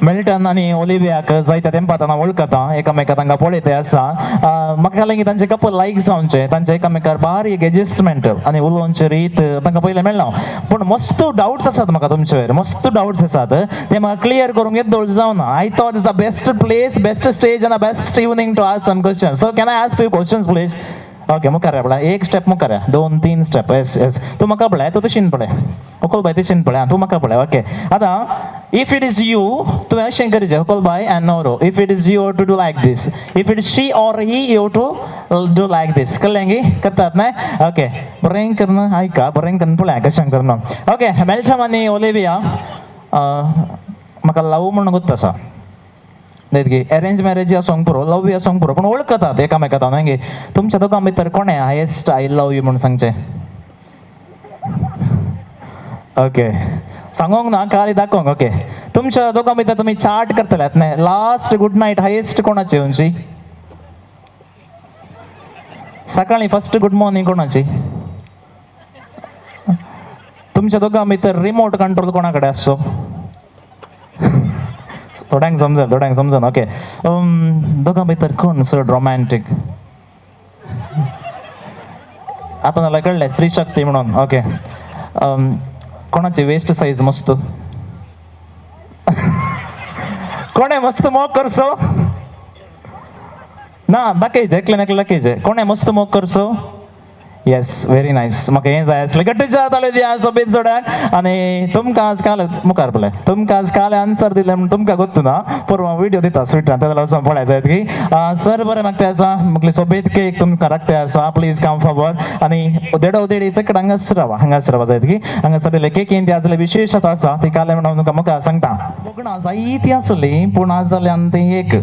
मेल्टन आनी ओलिवियाक जायत्या तेंपात हांव वळखता, एकामेका तांकां पळयते आसा. म्हाका लागीं तांचे कपल लायक जावचें, तांचे एकामेकार बारीक एडजस्टमेंट आनी उलोवचे रीत तांकां पयलें मेळना. पूण मस्त डावट्स आसात म्हाका तुमचेर, मस्त डावट्स आसात, ते म्हाका क्लियर करूंक येदोळ जावना. I thought is the best place, best stage and the best evening to ask some question. So can I ask few questions please? Okay, मुखार या पळय, एक स्टेप मुखार या, दोन तीन स्टेप. येस येस, तूं म्हाका पळय, तूं तशीन पळय, होकल बाय तशीन पळय, तूं म्हाका पळय. ओके, आतां if it is you, तुवें अशें करचें, होकल बाय अँड न्हवरो, if it is you to do like this, if it is she or he you to do like this. कळ्ळें गी? करतात न्हय? ओके, बरें करून आयका, बरें करून पळय कशें करून. ओके, मेल्टम आनी ओलिविया, म्हाका लव म्हणून गोत्त आसा गी, अरेंज मॅरेज आसूंक पुरो, लव आसूंक पुरो, पूण वळखतात एकामेकां न्हय गे. तुमच्या दोगां भितर कोणें हायेस्ट I love you म्हणून सांगचें? ओके, सांगोंक ना, खाली दाखोवंक. ओके, तुमच्या दोगां भितर तुमी चार्ट करतले न्हय, लास्ट गुड नायट हायेस्ट कोणाची येवची? सकाळी फर्स्ट गुड मॉर्निंग कोणाची? तुमच्या दोगां भितर रिमोट कंट्रोल कोणा कडेन आसचो? थोड्यांक समजल, थोड्यांक समजन. ओके, दोगां भितर कोण चड रोमॅन्टीक? आतां जाल्यार कळ्ळें स्त्री शक्ती म्हणून. ओके, कोणाची वेस्ट सायज मस्त? कोणें मस्त मोग करचो? ना दाखयचें, एकल्यान एकलें दाखयचें. कोणें मस्त मोग करचो? येस, व्हेरी नायस. म्हाका हें जाय आसलें. गट्टूच्या ताळयो दिया सोबीत जोड्याक. आनी तुमकां आज काल मुखार पळय, तुमकां आज काल आन्सर दिलें म्हूण तुमकां गोत्तू ना, परवां विडियो दिता स्विटान, तेन्ना वचोन पळय जायत की सर बरें मागते आसा. मुगली सोबीत केक तुमकां राखते आसा, प्लीज कम फॉरवर्ड. आनी देडो देडी सकट हांगाच रावा, हांगाच रावा जायत की. हांगासर दिले केकीन ती आजले विशेशता आसा, ती काल म्हणून तुमकां मुखार सांगता. लग्नां जायतीं आसलीं पूण आज जाल्यान तीं एक.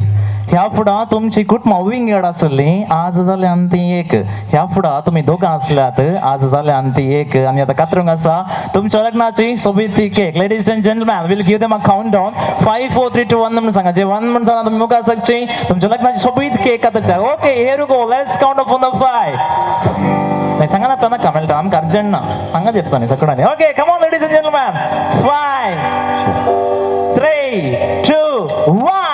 ह्या फुडां तुमची कुटुंबां विंगड आसलीं, आज जाल्यान तीं एक. ह्या फुडां तुमी दोगां आसल्यात, आज जाल्यान ती एक. आनी आतां कातरूंक आसा तुमच्या लग्नाची सोबीत ती cake. Ladies and gentleman, will give them a count down, 5 4 3 2 1 म्हणून सांगा. जे 1 म्हणून सांगा तुमी मुखार सरची, तुमच्या लग्नाची सोबीत cake कातरच्या. Okay, here go, let's count off on the 5. नाही सांगा ना, नाका मेळटा आमकां, अर्जंट ना, सांगा येता न्ही सगळ्यांनी. Okay, come on ladies and gentleman, 5 3 2 1.